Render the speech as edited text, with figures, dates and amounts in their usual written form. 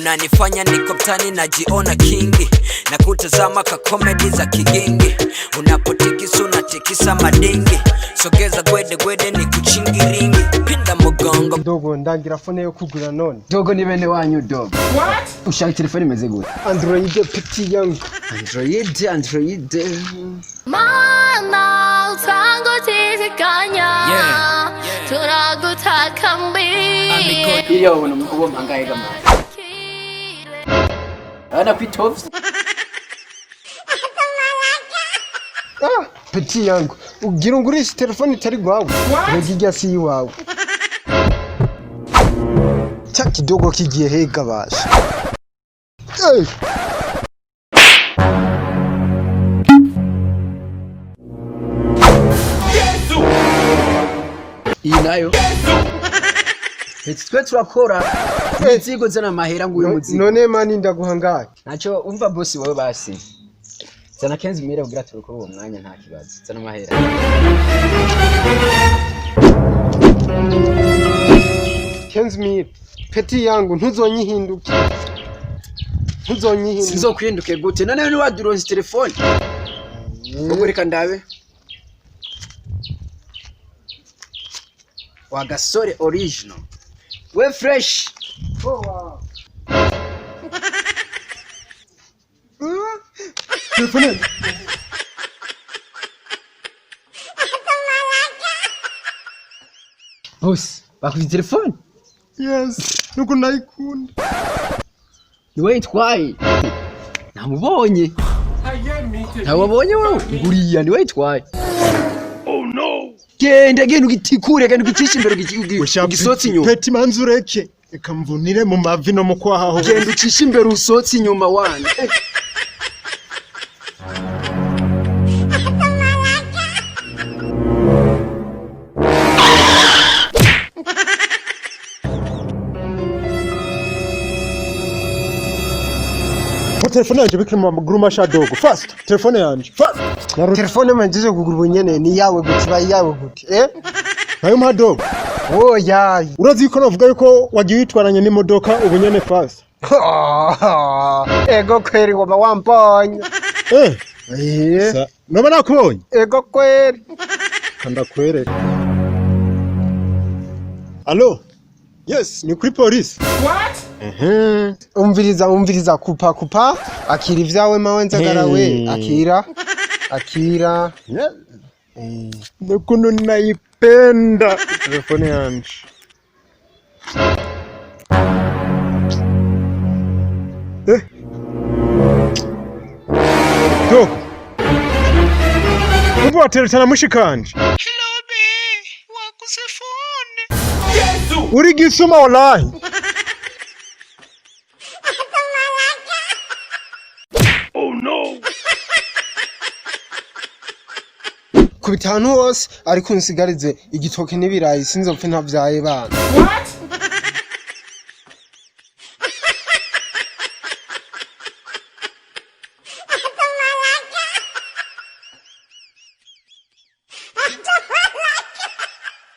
Unanifanya niko mtani najiona kingi, na kutazama ka comedy za kigingi. Unapotikisa unatikisa madingi, sogeza gwede gwede ni kuchingiringi, pinda mugongo. Dogo, ndangira phone yo kugura none. Dogo, ni bene wanyu, dogo. Ushaka telefone imeze gute? Android, petit yangu. Android, Android. Mana utangutiziganya turagutakambiye. Iriya ubona uwo mpangaye gama ana kwitovs. Ah, petit yangu, ugira ungurishe telefone itari gwawe? Rega irya si iwawe. Cya kidogo kigiye hega basha. Hey! Iyi nayo. Eti twe turakora imizigo, zana amahera ngo uyu muzigo. None mani ndaguha ngahe? Ntacyo umva bosi, wowe basi zana kenzi mire kugira turukore uwo mwanya, nta kibazo, zana amahera. 15 mille. Petit yangu, ntuzonyihinduke. Ntuzonyihinduke. Sinzokwihinduke gute none niwaduronse telefone? Ubwo reka ndabe wa gasore original we fresh. Telefone. Bosi, bakuvye telefone. Yes, nuko nayikunda. Niwe itwaye, namubonye. Ntawabonye wowe nguriya, niwe itwaye. Genda, genda ugitikure, genda ugicishe imbere, ugisotse inyuma. Petit, manzi ureke, reka mvunire mu mavi no mu kwaha hose. Genda ucishe imbere, usotse inyuma wana. Eh. Ko telefone yanje bikiri mu maguru masha, dogo, fast, telefone yanje fast. Telefone mpejeje kugura ubu nyene ni yawe gute? Ibaye iyawe gute? Eh? Nayo mpa, dogo. Oya. Urazi yuko navuga yuko wagiye witwaranye n'imodoka ubu nyene, fast. Ego kweri, waba wambonye. Eh. Eh. Noba nakubonye. Ego kweri. Kandakwereka. Allo, yes, ni kuri polisi. Umviriza, umviriza, kupa kupa, akira ivyawe mawe nzagarawe. Akira, akira. Ukuntu nayipenda telefone yanje. Eh. Dogo. Ubu wateretana mushikanje. Uri gisuma wallahi. Kubita ahantu hose, ariko unsigarize igitoke n'ibirayi, sinzopfe ntavyaye bana.